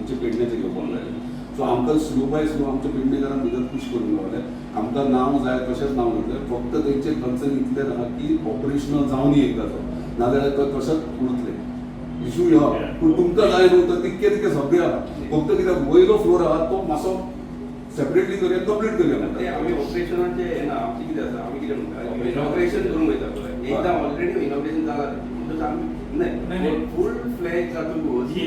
आमचे पेडण्याचे घेवपाक जाय. सो आमकां स्लो बाय स्लो आमच्या पेडणेकारांक भितर पुश करून रावले. आमकां नांव जाय तशेंच नांव जातलें. फक्त तेंचें कन्सर्न इतलें आहा की ऑपरेशनल जावनी एकदांचो, नाजाल्यार तो तशेंच उरतलें. इशू ह्यो, पूण तुमकां जाय न्हू तर तितके तितके सगळे आहा. फक्त कित्याक वयलो फ्लोर आहा तो मातसो सेपरेटली करूया, कंप्लीट करूया ते म्हणटा. आमी ऑपरेशनाचे हे ना. आमचें कितें आसा, आमी कितें म्हणटा, इनॉग्रेशन करूंक वयता पळय एकदां, ऑलरेडी इनॉग्रेशन जाला म्हणटच आमी नाही, नाही नाही. फूल फ्लॅज जातकूच ही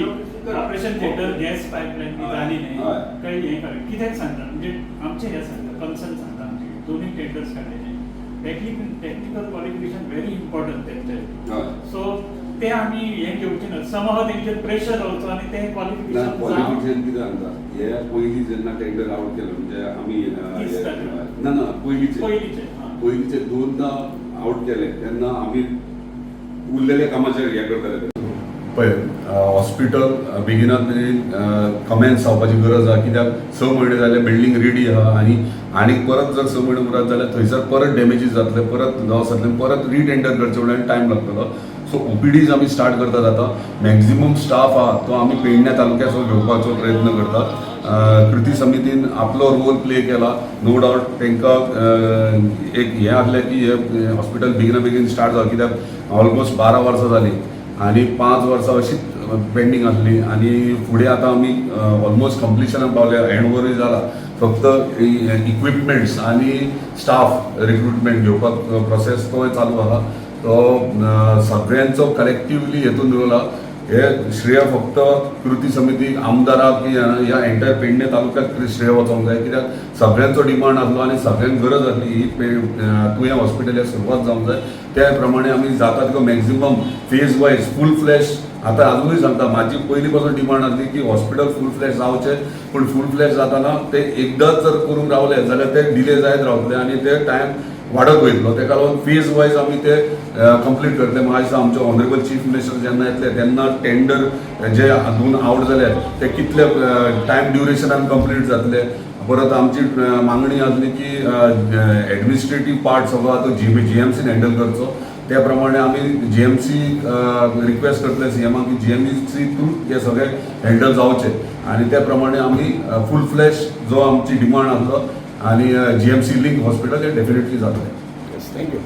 ऑपरेशन थिएटर, गॅस पायपलायन बी जाली न्ही काही हें कर. कित्याक सांगता म्हणजे आमचें हें सांगता, कन्सर्न सांगता आमचे, दोनूय टेंडर्स काडलेले, टेक्निकल क्वॉलिफिकेशन व्हेरी इम्पॉर्टंट तेंचे. सो ते आमी हें घेवचे ना, समहाव तेंचेर प्रेशर रावचो आनी ते ना. क्वॉलिफिकेशन. क्वॉलिफिकेशन कितें सांगता, हे पयलीं जेन्ना टेंडर आवट केलं म्हणजे आमी 30 तारखेर. ना ना, पयलींचे. पयलींचे, हां. पयलींचे दोनदा आवट केले तेन्ना आमी उरलेले कामाचेर हें करताले. पळय, हॉस्पिटल बेगिनात बेगीन कमेन्स जावपाची गरज आहा, कित्याक 6 म्हयने जाले बिल्डींग रेडी आहा आनी आनीक परत जर 6 म्हयने उरत जाल्यार थंयसर परत डॅमेजीस जातले, परत लॉस जातले, परत रिटेंडर करचे म्हणल्यार टायम लागतलो. सो ओपीडीज आमी स्टार्ट करतात. आतां मॅक्झिमम स्टाफ आहा तो आमी पेडण्या तालुक्याचो घेवपाचो प्रयत्न करतात. कृती समितीन आपलो रोल प्ले केला, नो डावट. तांकां एक हें आहलें की हे हॉस्पिटल बेगिना बेगीन स्टार्ट जावं, कित्याक ऑलमोस्ट 12 वर्सां जालीं आनी 5 वर्सां अशीच पेंडींग आसली. आनी फुडें आतां आमी ऑलमोस्ट कंप्लिशनाक पावले, हँड ओवरूय जाला. फक्त इक्विपमेंट्स आनी स्टाफ रिक्रुटमेंट घेवपाक प्रोसेस तो चालू आहा. तो सगळ्यांचो कलेक्टिवली हेतून रोल आहा. हे श्रेय फक्त कृती समिती, आमदाराक की ह्या एंटायर पेडणे तालुक्यात श्रेय वचोंक जाय, कित्याक सगळ्यांचो डिमांड आसलो आनी सगळ्यांक गरज आसली ही तुयें हॉस्पिटल हे सुरवात जावंक जाय. त्या प्रमाणे आमी जाता तितको maximum phase wise full fledge. आतां अजुनूय सांगता, म्हाजी पयलीं पासून डिमांड आसली की हॉस्पिटल फूल फ्लॅज जावचें, पूण फूल फ्लॅज जाताना ते एकदांच जर करूंक रावले जाल्यार ते डिले जायत रावतले आनी ते टायम वाडत वयतलो. तेका लागून फेज वायज आमी ते कंप्लीट करतले. म्हाका दिसता आमचे ऑनरेबल चीफ मिनिस्टर जेन्ना येतले तेन्ना टेंडर जे दोन आवट जाले ते कितले टायम ड्युरेशनान कंप्लीट जातले. परत आमची मागणी आसली की एडमिनिस्ट्रेटीव पार्ट सगळो आतां जीएमसीन हँडल करचो. त्या प्रमाणे आमी जीएमसी रिक्वेस्ट करतले सीएमाक की जीएमसी थ्रू हे सगळे हँडल जावचे आनी त्या प्रमाणे आमी फूल फ्लॅज जो आमची डिमांड आसलो आनी जीएमसी लिंक हॉस्पिटल हे डेफिनेटली जातले. Thank you.